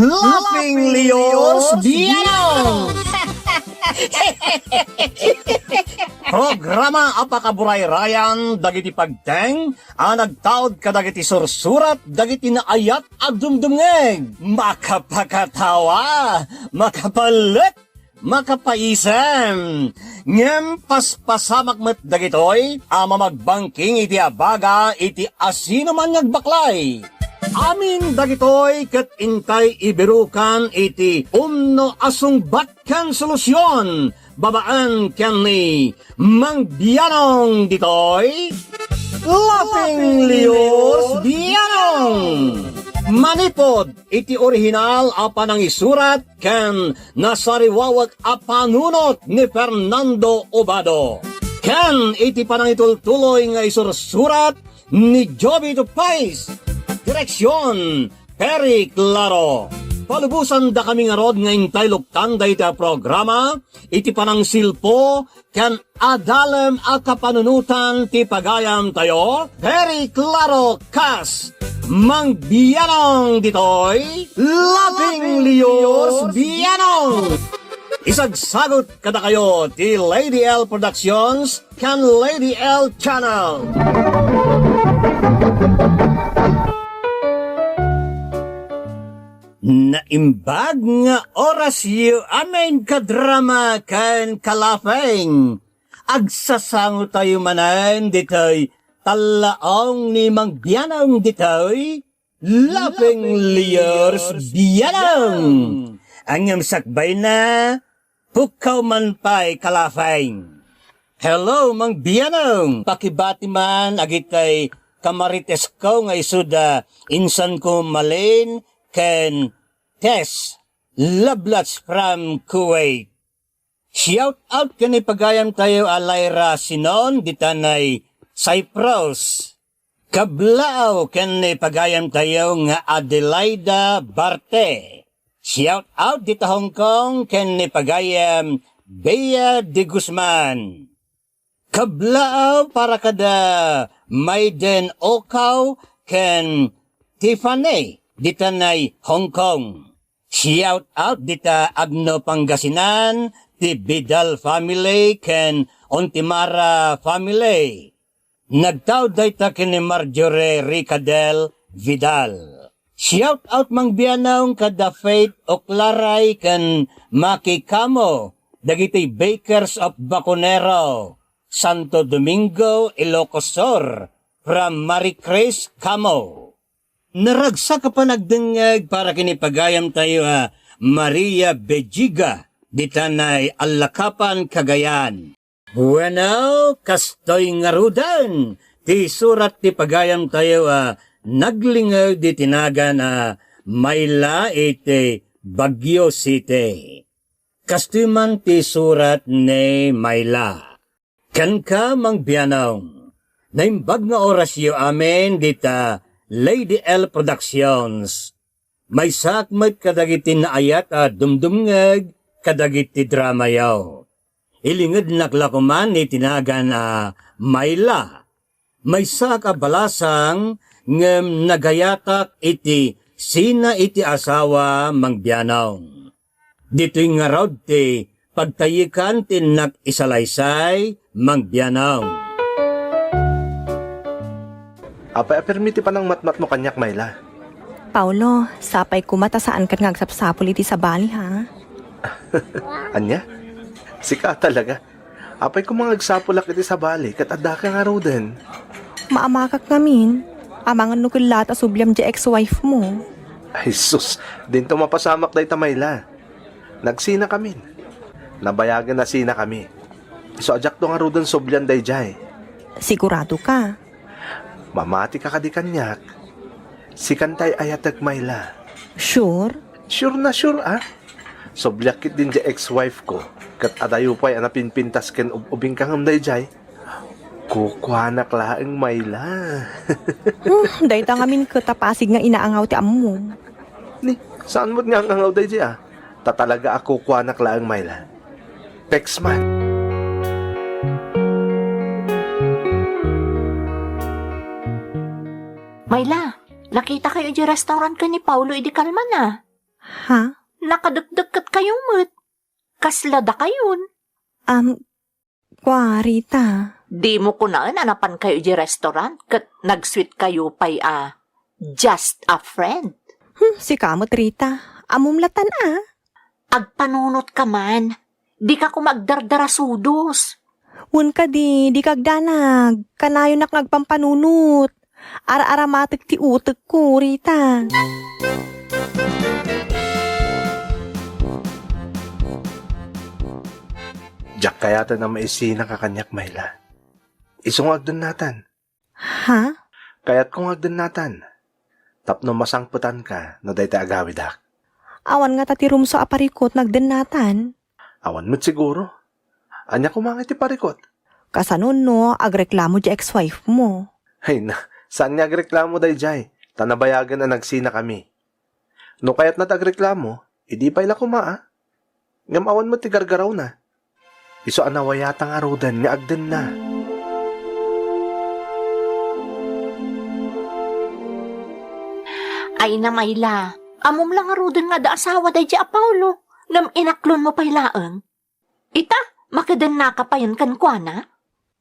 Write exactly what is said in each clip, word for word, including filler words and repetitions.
Laughing Leos Bianong! Programa a pakaburayrayan dagiti pagteng a nagtaud kadagiti sursurat dagiti naayat a dumdumngeg. Makapakatawa, makapalek, makapaisem. Ngem paspasamak met dagitoy a mamagbangking iti abaga iti asinoman nga agbaklay. Amin dagitoy ket intay ibirukan iti umno a sungbat ken solusion babaen ken ni Mang Bianong ditoy. Laughing Leos Bianong! Manipod iti orihinal a panangisurat ken nasariwawek a panunot ni Fernando Obado, ken iti panangitultuloy nga isursurat ni Jovito Pais. Direksion, Perry Claro. Palubosandakami ngarud nga intay luktan dayta a programa iti panangsilpo ken adalem a kapanunotan ti pagayamtayo, Perry Claro kas Mang Bianong ditoy, Laughing Leos Bianong. Isagsagut kadakayo ti Lady L Productions ken Lady L Channel. Naimbag nga orasyo, amin kadrama ken kalafeng. Agsasangotayo manen ditoy tallaong ni Mang Bianong ditoy Laughing Leos Bianong. Ngem sakbayna, pukkaw man pay kalafeng. Hello, Mang Bianong. Pakibati man agitay kamaritesko nga isuda insanko Malin ken Tess Lablats from Kuwait. Shout out ken ni pagayamtayo a Lyra Sinon ditanay Cyprus. Kablaaw ken ni pagayamtayo nga Adelaida Barte. Shout out dita Hong Kong ken ni pagayam Bea de Guzman. Kablaaw para kada Maiden Okaw ken Tiffany ditanay Hong Kong. Shout out dita Agno Pangasinan, ti Vidal family ken Ontimara family. Nagtaud dayta ken ni Marjorie Ricadel Vidal. Shout out Mang Bianong kada Faith Oclaray ken Maki Camo, dagiti Bakers of Baconero, Santo Domingo, Ilocos Sur, from Marie Chris Camo. Naragsak a panagdengngeg para ken ni pagayamtayo a Maria Bejiga, ditanay Allakapan, Cagayan. Bueno, kastoy ngaruden ti surat ti pagayamtayo a naglingeg ditoy nagan a Mayla iti Baguio City. Kastoy man ti surat ni Mayla. Kenka, Mang Bianong, naimbag nga orasyo amin dita Lady L Productions. Maysaak met kadagiti naayat a dumdumngeg kadagiti dramayo. Ilingednak la koman iti nagan a Mayla. Maysaak a balasang ngem nagayatak iti sina iti asawa, Mang Bianong. Ditoy ngarud ti pagtayekan ti innak isalaysay, Mang Bianong. Apay a permi ti panangmatmatmo kaniak, Mayla? Paolo, sapay koma ta saankan nga agsapsapul iti sabali, ha? Ania? Sika talaga. Apay koma nga agsapulak iti sabali ket addaka ngaruden? Maamakak ngamin. Amangan no kellaat a subliam diay ex-wife mo. Ay sus, dinto mapasamak dayta, Mayla. Nagsinakamin. Nabayagen a sinakami. Isu a diakto ngaruden sublian daydiay. Sigurado ka? Mamati ka kadi kaniak? Sikan tay ayatek, Mayla. Sure? Sure na sure, ah. Subliak ketdin diay ex-wife ko, ket adayo pay a napinpintas ken ub-ubingka ngem daydiay. Kukuanak laeng, Mayla. Hmm, dayta ngamin ket a pasig nga inaangaw ti ammom. Ni, saan met nga ang-angaw daydiay, ah? Ta talaga a kukuanak laeng, Mayla. Text man. Mayla, nakitakayo idiay restaurant ken ni Paolo idi kalman, ah. Ha? Nakadekdek ket kayo met. Kasla dakayon. Am, kua, Rita. Dimo kunaen a napankayo idiay restaurant ket nag-sweet kayo pay a just a friend? Hmm, sika met, Rita. Ammom latan a. Agpanunot ka man. Dika koma agdardarasudos. Wen kadi, dika agdanag. Kanayonak nga agpampanunot. Ar-aramatek ti utekko, Rita. Diak kayaten a maisina ka kaniak, Myla. Isu nga agdennatan. Ha? Kayatko nga agdennatan. Tapno masangpetanka no dayta agawidak. Awan ngata ti rumso a parikut nga agdennatan? Awan met siguro. Ania koma nga iti parikut? Kasano no agreklamo diay ex-wife mo? Ay na, saan nga agreklamo daydiay? Ta nabayagen a nagsinakami. No kayatna ti agreklamo, idi pay la koma a. Ngem awan met ti gargarawna. Isu a nawayata ngaruden nga agdenna. Ay na, Myla, ammom la ngaruden nga adda asawa daydiay a Paulo, ngem inaklonmo pay laeng. Ita, makidennaka payen kenkuana?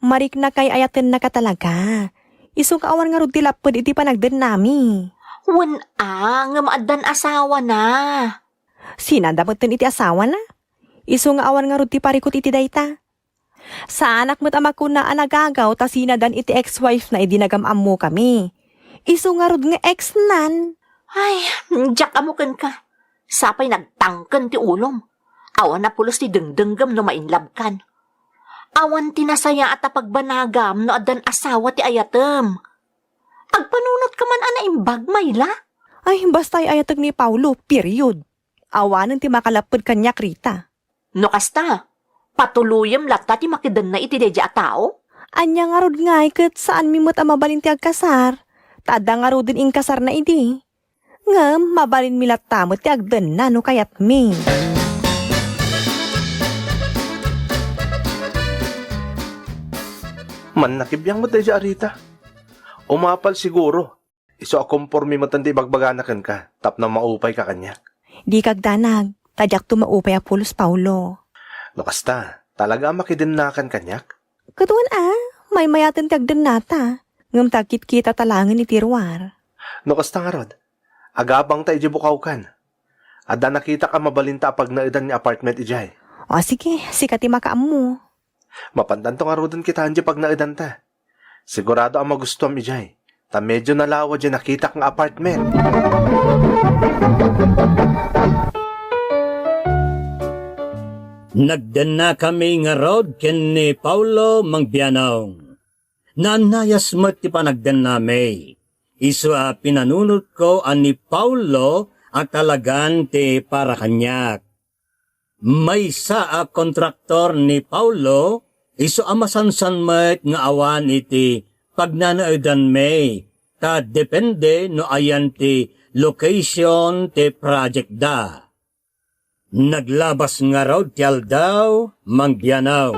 Mariknakay ayatennaka talaga. Isu nga awan ngarud ti lapped iti panagdennami. Wen a, ngem addan asawana. Sinada metten iti asawana? Isu nga awan ngarud ti parikut iti dayta. Saanak met a makuna a nagagaw ta sinadan iti ex-wife na idi nagam-ammokami. Isu ngarud nga ex-nan. Ay, diak ammo kenka. Sapay nagtangken ti ulom. Awan a pulos ti dengdenggem no ma-inlove-kan. Awan ti nasayaat a pagbanagam no addan asawa ti ayatem. Agpanunot ka man a naimbag, Myla? Ay, basta ay ayatek ni Paulo, period. Awanen ti makalapped kaniak, Rita. No kasta, patuloyem latta ti makidenna iti daydiay a tao? Ania ngarud ngay ket saanmi met a mabalin ti agkasar? Ta adda ngaruden inkasarna idi. Ngem mabalinmi latta met ti agdenna no kayatmi. Mannakibiang met daydiay a Rita. Umapal siguro. Isu a komporme metten ti ibagbagana kenka tapno maupayka kaniak. Dika agdanag, ta diakto maupay a pulos, Paulo. No kasta, talaga a makidennakan kaniak? Ket wen a, maymayaten ti agdennata. Ngem ta agkitkitata laengen iti ruar. No kasta ngarud, agabangta idiay bukawkan. Adda nakitak a mabalinta a pagnaedan nga apartment idiay. O sige, sika ti makaammo. Mapandanto ngaruden kitaen diay pagnaedanta. Sigurado a magustuam idiay, ta medio nalawa diay nakitak nga apartment. Nagdennakami ngarud ken ni Paulo Mangbianong. Naannayas met ti panagdennami. Isu a pinanunotko a ni Paulo a talagan ti para kaniak. Maysa a kontraktor ni Paulo, isu a masansan met nga awan iti pagnanaedanmi, ta depende no ayan ti location ti project da. Naglabas ngarud ti aldaw, Mangbianong.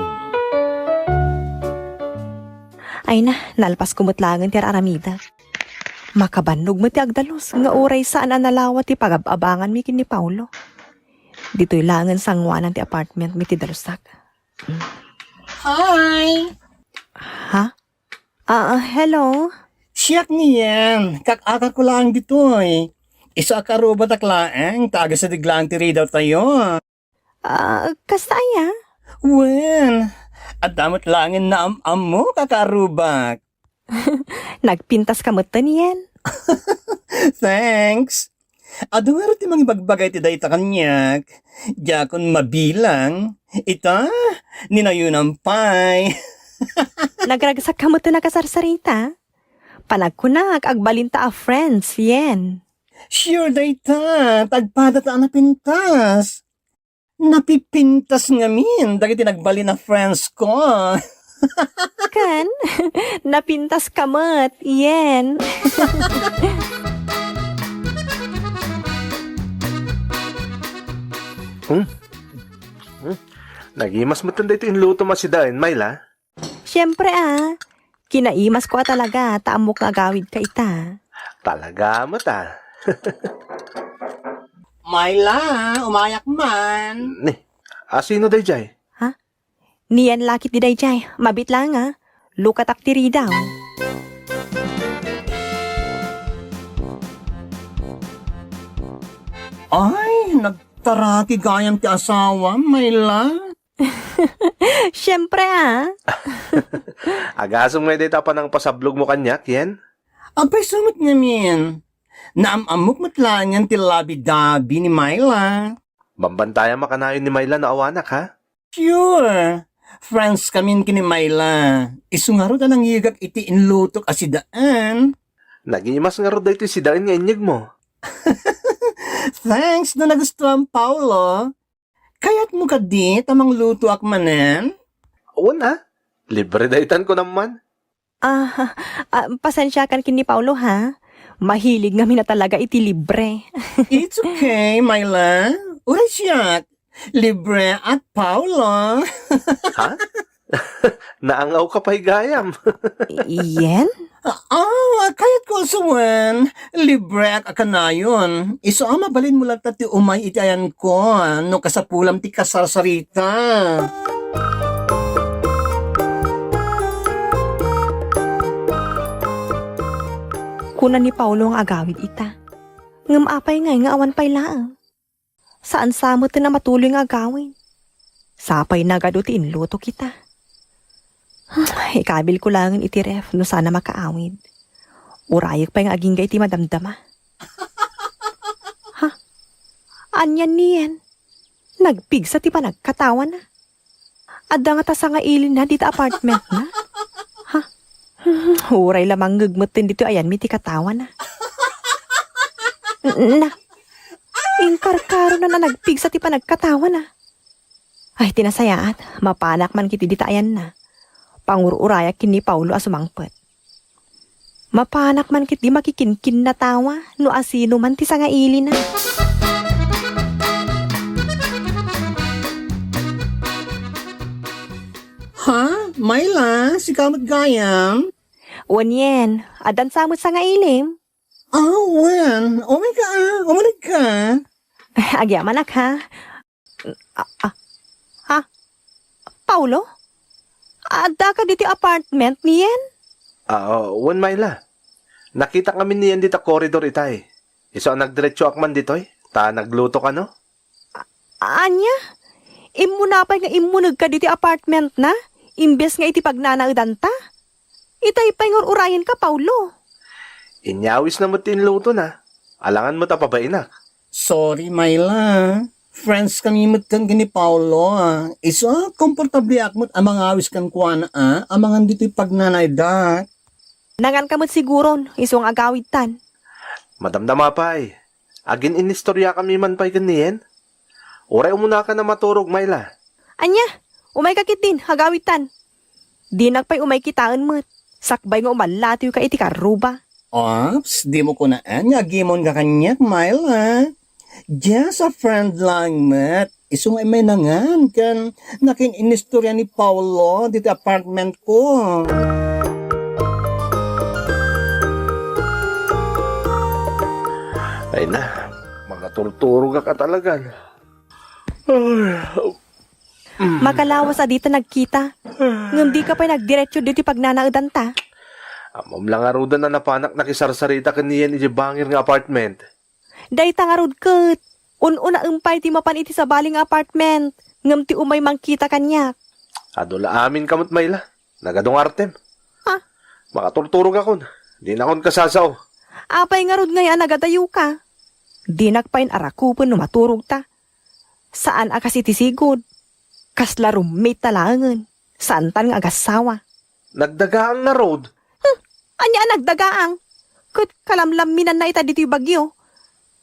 Ay na, nalpasko met laengen ti ar-aramidek. Makabannog met ti agdalus nga uray saan a nalawa ti pagab-abanganmi ken ni Paulo. Ditoy laengen sangoanan ti apartmentmi ti dalusak. Hi! Ha? Ah, hello? Siak ni Yen, kak-akatko laeng ditoy. Isu a kaarubatak laeng, ta agasadeg laeng ti ridawtayo. Ah, kasta aya? Wen, adda met laengen naam-ammok a kaarubak. Nagpintaska metten, Yen. Thanks. Adu ngarud ti mangibagbagay ti dayta kaniak. Diakon mabilang. Ita, ni nayunam pay. Nagragsakka metten a kasarsarita. Panagkunak, agbalinta a friends, Yen. Sure dayta, ta agpadata a napintas. Napipintas ngamin dagiti nagbalin a friends ko. Ken, napintaska met, Yen. Hmm? Hmm? Nagimas metten daytoy inlutom a sidaen, Myla? Siempre a. Kinaimasko a talaga ta ammok nga agawidka ita. Talaga met a. Myla, umayak man. Ni, asino dayjay? Ha? Ni Ian la ketdi dayjay. Mabit laeng a. Lukatak ti ridaw. Ay, nagtaraki gayam ti asawam, Myla. Siempre, a. Agasem ngay dayta a panangpasablogmo kaniak, Ian? Apay, isu met ngamin. Naam-ammok met laengen ti labi-dabi ni Myla. Bambantayan a kanayon ni Myla no awanak, ha? Sure. Friends kamin ken ni Myla. Isu ngarud a nangyegak iti inlutok a sidaen. Nagimas ngarud daytoy sidaen nga inyegmo. Thanks no nagustuam, Paolo. Kayatmo kadi ta manglutoak manen? Wen a. Libre daytan kunam man. Ah, ah, pasensiakan ken ni Paolo, ha? Mahilig ngamin a talaga iti libre. It's okay, Myla. Uray siak. Libre at Paolo. Ha? Naangawka pay gayam. Ian? Ah, kayatko a sawen, libreak a kanayon. Isu a mabalinmo latta ti umay iti ayanko, no kasapulam ti kasarsarita. Kuna ni Paolo nga agawid ita. Ngem apay ngay nga awan pay laeng? Saan sa met ti namatuloy nga agawid. Sapay nagadu ti inlutok ita. Ikabilko laengen iti ref no saan a makaawid. Urayek pay nga agingga iti madamdama. Ha? Anian ni Ian? Nagpigsa ti panagkatawana. Adda ngata sangailinna dita apartmentna? Ha? Uray la mangngegmetten ditoy ayanmi ti katawana. N-, na. Inkarkaronan a nagpigsa ti panagkatawana. Ay, ti nasayaat, mapanak man ketdi dita ayanna. Pangur-urayak ken ni Paolo a sumangpet. Mapanak man ketdi makikinkinnatawa no asino man ti sangailina. Ha? Myla, sika met gayam? Wen Ian, addan sa met sangailim? Ah, wen. Umay ka, ah. Umalig ka. Agyamanak, ha? Ah, ah. Ha? Paolo? Adda ka diti apartment ni Ian? Ah, oh, wen, Myla. Nakitak ngamin ni Ian dita corridor itay. Isu a nagdiretsoak man ditoy, ta nagluto kano? A-, ania? Immuna pay nga immuneg ka diti apartment na, imbes nga iti pagnanaedanta? Itay pay nga ur-urayen ka, Paolo. Inyawisna met ti inlutona. Alangan met a pabainak. Sorry, Myla. Friends kami met ken ni Paolo, ah. Isu a, komportableak met a mangawis kenkuana, ah, amangan ditoy pagnanaedak. Nanganka met siguron, isu nga agawidtan. Madamdama pay. Agin-inistoriakami man pay ken ni Ian. Uray umunaka a maturog, Myla. Ania? Umayka ketdin, agawidtan. Dinak pay umay kitaen met. Sakbay nga umallatiwka iti karruba. Ops, dimo kunaen nga agimonka kaniak, Myla. Just a friend lang met. Isu nga immay nangan ken nakin-inistorya ni Paolo diti apartment ko. Ay na, makaturturogak a talagan. Ay. Makalawas a dita nagkita. Ngem dika pay nagdiretso ditoy pagnanaedanta. Ammom la ngaruden a napanak nakisarsarita ken ni Ian iti bangir nga apartment. Dayta ngarud ket. Un-unaem pay ti mapan iti sabali nga apartment. Ngem ti umay mangkita kaniak. Adu la aminka met, Myla. Nagadu nga artem. Ha? Makaturturogakon. Dinakon kasasao. Apay ngarud ngay a nagadayoka? Dinak pay arakupen no maturogta. Saan a kas iti sigud. Kasla roommate ta laengen. Saantan nga agassawa. Nagdagaang ngarud. Hmm, ania a nagdagaang? Ket kalamlamminanna ita ditoy bagyo.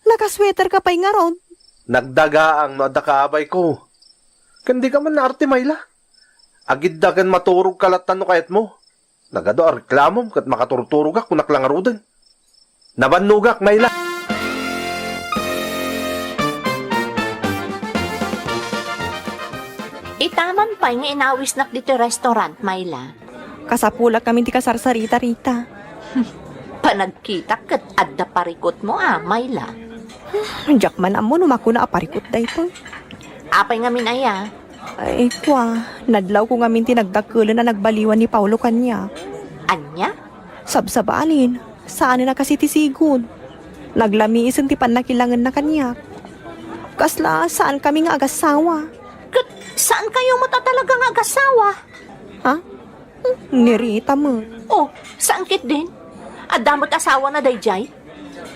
Nakasweater ka pay ngarud. Nagdagaang no adda kaabayko. Ken dika man naarte, Myla. Agidda ken maturogka latta no kayatmo. Nagadu a reklamom ket makaturturogak, kunak la ngaruden. Nabannogak, Myla. Ita man pay nga inawisnak ditoy restaurant, Myla. Kasapulak ngamin ti kasarsarita, Rita. Panagkitak ket adda parikutmo a, Myla. Diak man ammo no makuna a parikut daytoy. Apay ngamin aya? Ay, kua, nadlawko ngamin ti nagdakkelen a nagbaliwan ni Paolo kaniak. Ania? Sabsabalin, saanen a kasi ti sigud. Naglamiisen ti pannakilangenna kaniak. Kasla saan kami nga agasawa. Ket saan kayo met a talaga nga agasawa? Ha? Ni Rita met. Oh, saan ketdin? Adda met asawana daydiay?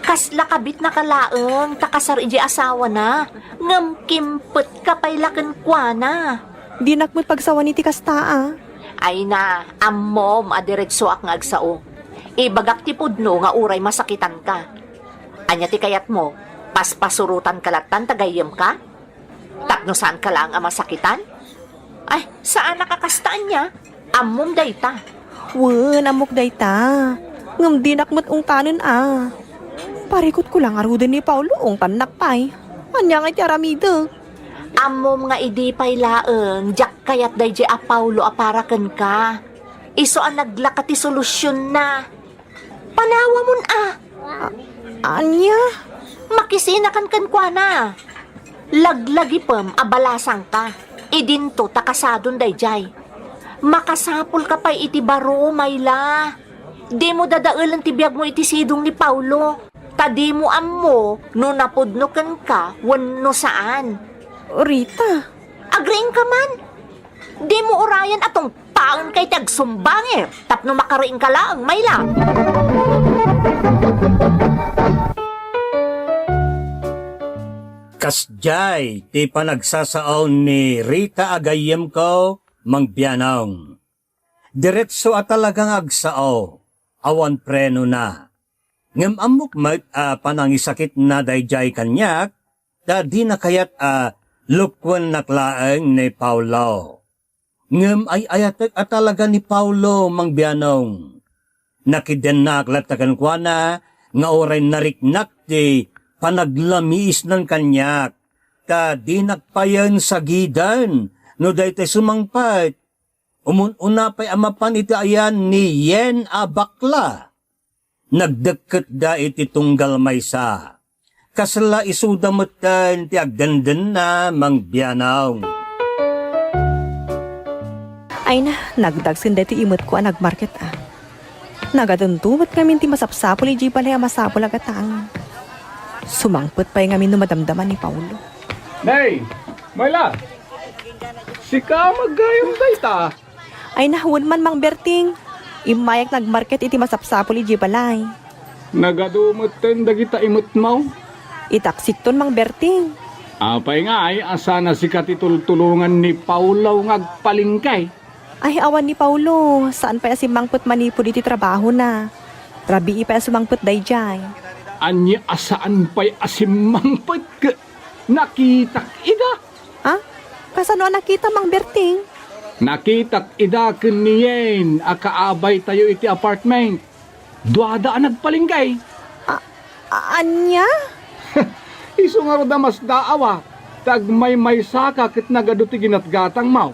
Kasla kabitnaka laeng ta kasar idiay asawana, ngem kimpetka pay la kenkuana. Dinak met pagsawan iti kasta a. Ay na, ammom a diretsoak nga agsao. Ibagak ti pudno nga uray masakitanka. Ania ti kayatmo? Paspasurotanka lattan ta gayyemka? Tapno saanka laeng a masakitan? Ay, saanak a kasta ania? Ammom dayta. Wen, ammok dayta. Ngem dinak met ungtanen a. Parikutko la ngaruden ni Paolo, ungtannak pay. Ania ngay ti aramidek? Ammom nga idi pay laeng, diak kayat daydiay a Paolo a para kenka. Isu a naglaka ti solusionna. Panawamon a. A-, ania? Makisinakan kenkuana. Laglagipem a balasangka. Idinto ta kasadon daydiay. Makasapulka pay iti baro, Mayla. Dimo dadaelen ti biagmo iti sidong ni Paolo. Ta dimo ammo no napudno kenka wenno saan. Rita. Agriingka man. Dimo urayen a tungpaenka iti agsumbangir tapno makariingka laeng, Mayla. Kasdiay ti panagsasao ni Rita a gayyemko, Mang Bianong. Diretso a talaga nga agsao, awan prenona. Ngem ammok met a panangisakitna daydiay kaniak, ta dina kayat a lukuennak laeng ni Paolo. Ngem ay-ayatek a talaga ni Paolo, Mang Bianong. Nakidennak latta kenkuana nga uray nariknak ti panaglamiisnan kaniak, ta dinak payen sagiden no daytoy sumangpet. Umun-una pay a mapan iti ayan ni Yen a bakla. Nagdekketda iti tunggal maysa. Kasla isuda metten ti agdendenna, Mang Bianong. Ay na, nagdagsen daytoy imetko a nagmarket a. Nagadunto met ngamin ti masapsapul idiay balay a masapul a gatang. Sumangpet pay ngamin no madamdama ni Paolo. Nay, Mayla, sika maggayam dayta? Ay, nawen man, Mang Berting. Immayak nagmarket iti masapsapul idiay balay. Nagadu metten dagita imetmo? Itaksikton, Mang Berting. Apay ngay a saan a sika ti tultulongan ni Paolo nga agpalengke? Ay, awan ni Paolo. Saan pay a simmangpet manipud iti trabahona. Rabii pay a sumangpet daydiay. Ania a saan pay a simmangpet ket nakitak ida? Ha? Kasano a nakita, Mang Berting? Nakitak ida ken ni Yen a kaabaytayo iti apartment. Duada a nagpalengke. A-, a-, ania? Isu ngarud a masdaawa, ta agmaymaysaka ket nagadu ti ginatgatangmo.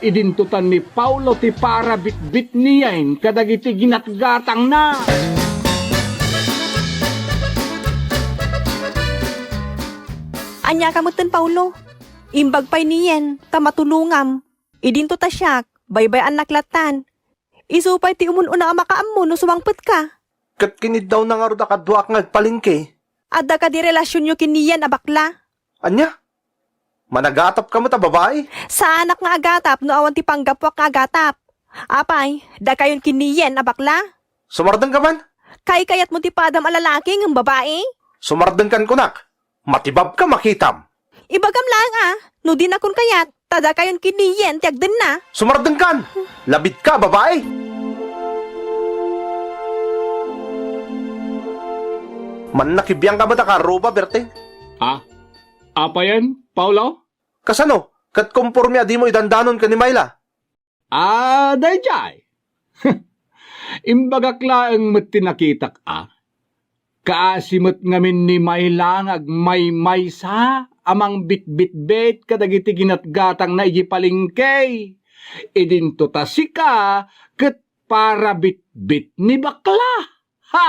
Idinto ta ni Paolo ti parabitbit ni Yen kadagiti ginatgatangna. Aniaka metten, Paolo? Imbag pay ni Yen ta matulongam. Idinto ta siak, baybay-annak lattan. Isu pay ti umun-una a makaammo no sumangpetka. Ket kiniddawna ngarud a kaduak nga agpalengke. Adda kadi relasionyo ken ni Yen a bakla? Ania? Managatapka met a babai? Saanak nga agatap no awan ti panggapuak nga agatap. Apay, dakayon ken ni Yen a bakla? Sumardengka man? Kaykayatmo ti padam a lalaki ngem babai? Sumardengkan kunak. Matibabka makitam. Ibagam laeng a, no dinakon kayat, ta dakayon ken ni Yen ti agdenna. Sumardengkan! Labidka, babai! Mannakibiangka met a karuba, Berting. Ah, apayen, Paolo? Kasano? Ket komporme a dimo idandanon ken ni Mayla? Ah, daydiay. Imbagak laeng met ti nakitak a. Kaasi met ngamin ni Mayla nga agmaymaysa a mangbitbitbit kadagiti ginatgatangna idiay palengke. Idinto ta sika ket parabitbit ni bakla. Ha?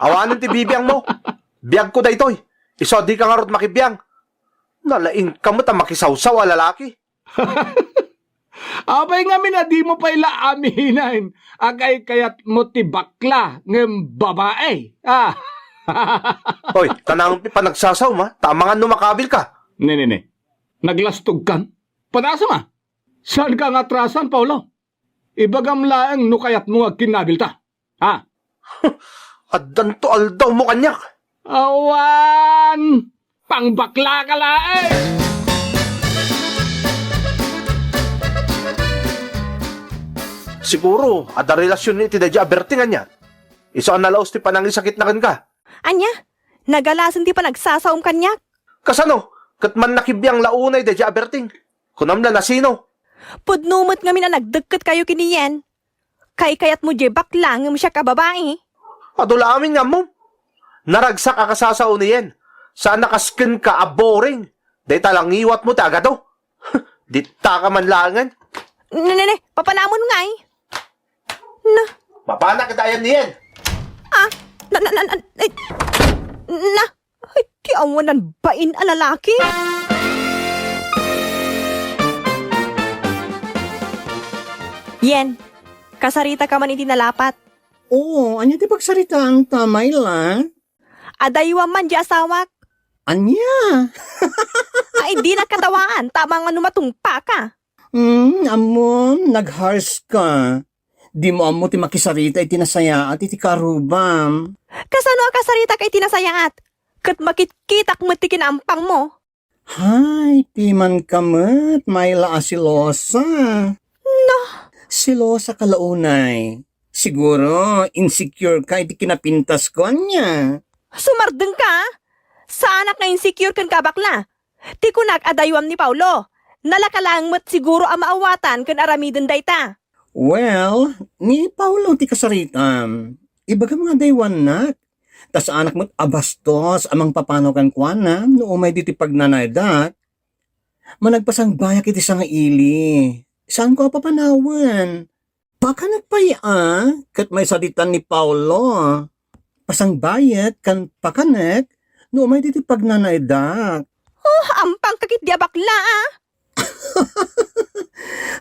Awanen ti bibiangmo. Biagko daytoy. Isu a dika ngarud makibiang. Nalaingka met a makisawsaw a lalaki. Apay ngamin a dimo pay la aminen a kaykayatmo ti bakla ngem babae? Ah. Oy, ta naanonka panagsasawam, ta amangan no makabilka. Ne, ne, ne. Naglastogkan? Padasam a? Saanka nga atrasan, Paolo? Ibagam laeng no kayatmo nga agkinnabilta. Ha? Addanto aldawmo kaniak. Awan! Pangbaklaka laeng! Siguro, adda relasionyo iti daydiay a Berting ania. Isu a nalaus ti panangisakitna kenka. Ania? Nagalasen ti panagsasawam kaniak? Kasano? Ket mannakibiang la unay daydiay a Berting. Kunam la no sino? Pudno met ngamin a nagdekketkayo ken ni Yen. Kaykayatmo diay bakla ngem siak a babai. Adu la amin nga ammom. Naragsak a kasasao ni Yen. Saan a kas kenka a boring. Dayta la ngiwatmo ti agado. Ditaka man laengen. Ne, ne, ne, papanamon ngay. Na. Mapanak ita ayan ni Yen. Ah, na, na, na, na, eh, na. Ay, ti awanan bain a lalaki. Yen, kasaritaka man iti nalapat. Oo, ania ti pagsaritaanta, Myla? Adayuam man diay asawak. Ania? Ay, dinak katawaan, ta amangan no matungpaka. Hmm, ammom, nag-harsh ka. Dimo ammo ti makisarita iti nasayaat iti karubam. Kasano a kasaritaka iti nasayaat? Ket makitkitak met ti kinaampangmo. Hay, pimanka met, Myla a selosa. No? Selosa ka la unay. Siguro, insecure ka iti kinapintasko, ania? Sumardengka, a? Saanak nga insecure kenka a bakla. Ti kunak, adayuam ni Paolo. Nalaka laeng met siguro a maawatan ken aramiden dayta. Well, ni Paolo ti kasaritam. Ibagam nga adaywannak. Ta saanak met a bastos a mangpapanaw kenkuana no umay ditoy pagnanaedak. Managpasangbayak iti sangaili. Saanko a papanawen. Pakanek pay a, ket maisaditan ni Paolo. Pasangbayak ken pakanek no umay ditoy pagnanaedak. Oh, ampangka ketdi a bakla, a.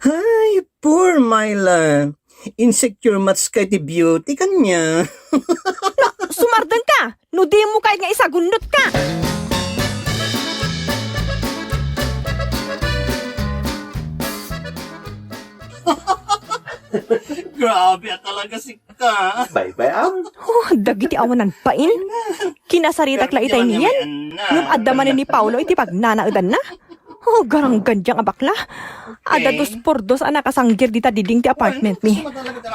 Ay, poor Myla. Insecure much kay ti beauty kanya. No, sumardengka! No dimo kayat nga isagunnotka! Grabe a talaga si ka. Bye-bye, am. Oh, dagiti awanan bain. Kinasaritak la itay ni Yen. Ngem adda manen ni Paolo iti pagnanaedanna. Oh, garanggandiang a bakla. Adda dos por dos a nakasanggir dita diding ti apartment mi.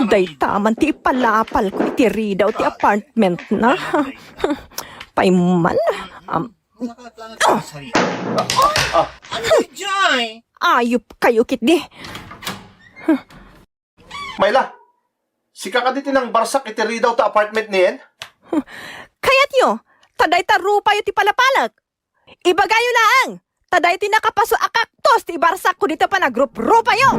Dayta man ti ipalapalko iti ridaw ti apartment na. Payman. Am, Ano diay? Ayupkayo ketdi. Myla, sika kadi ti nangbarsak iti ridaw ta apartment ni Yen? Kayatyo, ta dayta rupayo ti palapalek. Ibagayo laeng, ta daytoy nakapaso a kaktus ti ibarsakko dita panagruprupayo.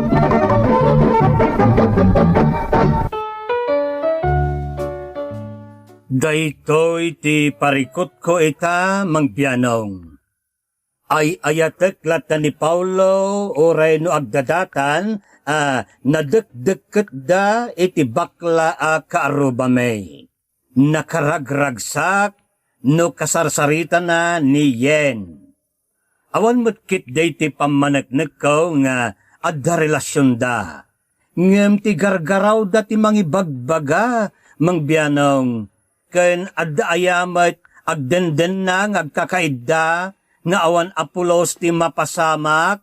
Daytoy ti parikutko ita, Mang Bianong. Ay-ayatek latta ni Paolo uray no agdadatan a nadekdekketda iti bakla a kaarrubami. Nakaragragsak no kasarsaritana ni Yen. Awan met ketdi ti pammaneknekko nga adda relasionda. Ngem ti gargarawda ti mangibagbaga, Mang Bianong, ken adda aya met agdendenna nga agkakaidda nga awan a pulos ti mapasamak?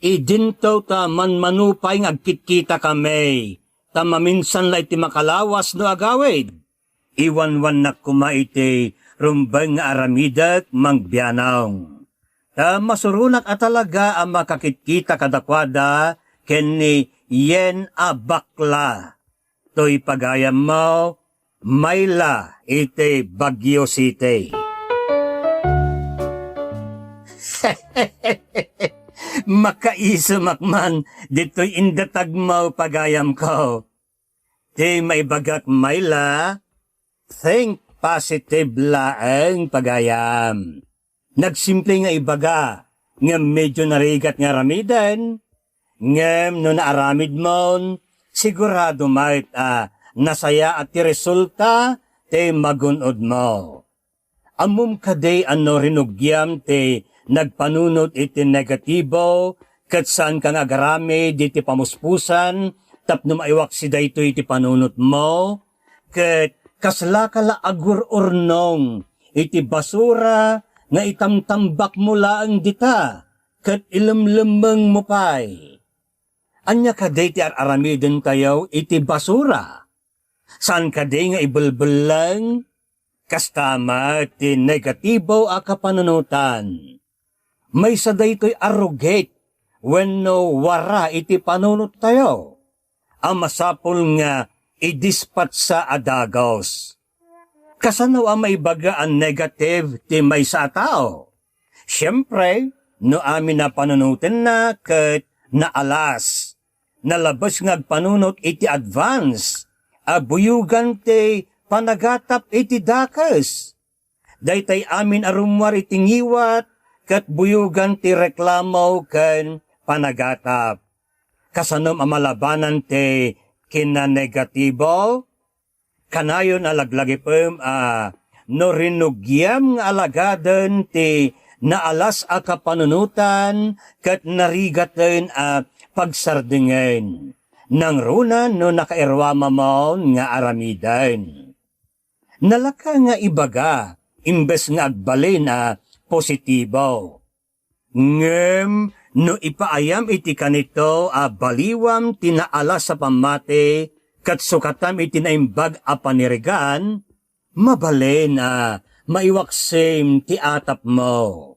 Idinto ta manmano pay nga agkitkitakami, ta maminsan la iti makalawas no agawid. Iwanwannak koma iti rumbeng nga aramidek, Mang Bianong. Ta masuronak a talaga a makakitkita kadakuada ken ni Yen a bakla. Toy pagayammo, Myla iti Baguio City. Makaisumak man ditoy indatagmo, pagayamko. Ti maibagak, Myla, think positive laeng, pagayam. Nagsimple nga ibaga, ngem medio narigat nga aramiden. Ngem no naaramidmon, sigurado met a nasayaat ti resulta ti magun-odmo. Ammom kadi a no rinugiam ti nagpanunot iti negatibo ket saanka nga agaramid iti pamuspusan tapno maiwaksi daytoy iti panunotmo, ket kaslaka la agur-urnong iti basura nga itamtambakmo laeng dita ket ilemlemmengmo pay. Ania kadi ti ar-aramidentayo iti basura? Saan kadi nga ibelbelleng? Kasta met ti negatibo a kapanunotan. Maysa daytoy a rugit wenno wara iti panunottayo a masapul nga idispatsa a dagus. Kasano a maibaga a negative ti maysa a tao? Siempre, no amin a panunotenna ket naalas, nalabes nga agpanunot iti advance a buyogan ti panagatap iti dakes. Daytay amin a rummuar iti ngiwat ket buyogan ti reklamo ken panagatap. Kasanom a malabanan ti kinanegatibo? Kanayon a laglagipem a no rinugiam nga alagaden ti naalas a kapanunotan ket narigaten a pagsardengen, nangruna no nakairwamamon nga aramiden. Nalaka nga ibaga imbes nga agbalin a positibo. Ngem no ipaayam iti kanito a baliwam ti naalas a pammati ket sukatam iti naimbag a panirigan, mabalin a maiwaksim ti atapmo.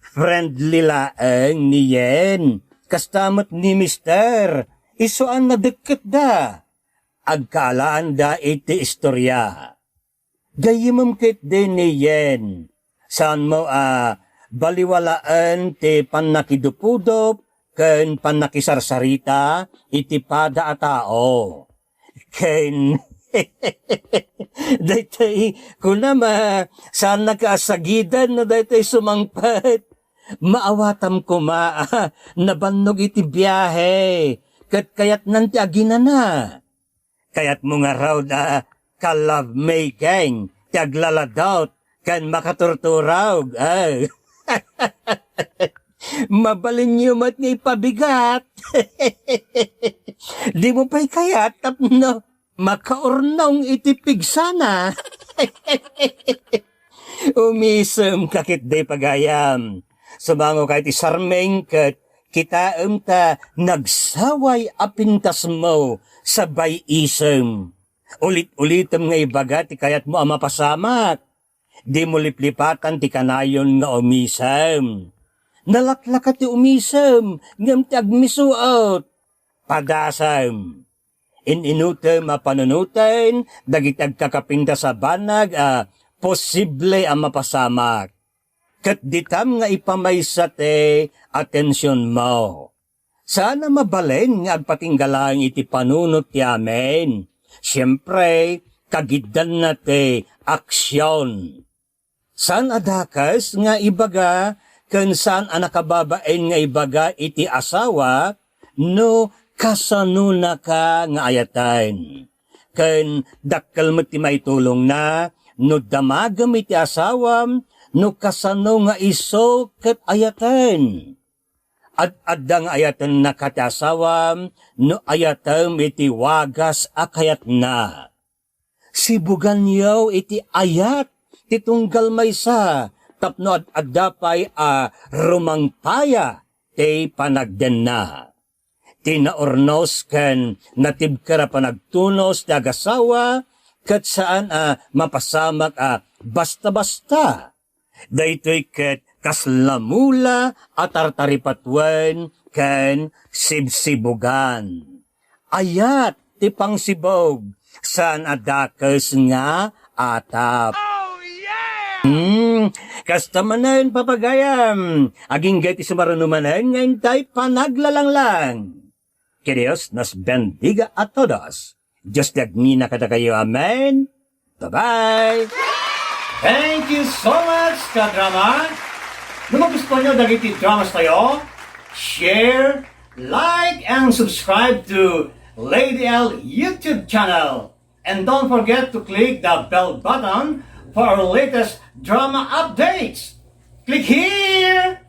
Friendly laeng ni Yen, kasta met ni Mister, isu a nadekketda. Agkaalaanda iti istoria. Gayyemem ketdi ni Yen. Saanmo a baliwalaen ti pannakidupudup ken pannakisarsarita iti pada a tao. Ken daytoy kunam a saannaka a sagidan no daytoy sumangpet. Maawatam koma a nabannog iti biahe ket kayatnan ti aginana. Kayatmo ngarud a ka-lovemaking ti aglaladot ken makaturturog, a? Mabalinyo met nga ipabigat. Dimo pay kayat tapno makaurnong iti pigsana. Umisem ka ketdi, pagayam. Sumangoka iti sarming ket kitaem ta nagsaway a pintasmo sa bay-isem. Ulit-ulitem nga ibaga ti kayatmo a mapasamak. Dimo liplipatan ti kanayon nga umisem. Nalaklaka ti umisem, ngem ti agmisuot, padasem. In-inutem a panunoten dagiti agkakapintas a banag a posible a mapasamak. Ket ditam nga ipamaysa ti atensionmo. Saan a mabalin nga agpatingga laeng iti panunot ti amin. Siempre, kagiddanna ti aksion. Saan a dakes nga ibaga ken saan a nakababain nga ibaga iti asawa no kasanonaka nga ayaten. Ken dakkel met ti maitulongna no damagem iti asawam no kasano nga isu ket ayaten. Ad-adda nga ayatennaka ti asawam no ayatem iti wagas a kayatna. Sibuganyo iti ayat ti tunggal maysa tapno ad-adda pay a rumangpaya ti panagdenna. Ti naurnos ken natibker a panagtunos ti agasawa ket saan a mapasamak a basta-basta. Daytoy ket kasla mula a tartaripatuen ken sibsibugan. Ayat ti pangsibug, saan a dakes nga atap. Oh, yeah! Hmm, kasta manen, papagayam. Agingga ti sumaruno manen nga intay panaglalanglang. Que Dios nos bendiga a todos. Dios ti agngina kadakayo. Amen. Bye-bye! Thank you so much, kadrama! No magustuhan nyo dagiti dramas tayo, share, like, and subscribe to Lady L YouTube channel. And don't forget to click the bell button for our latest drama updates. Click here!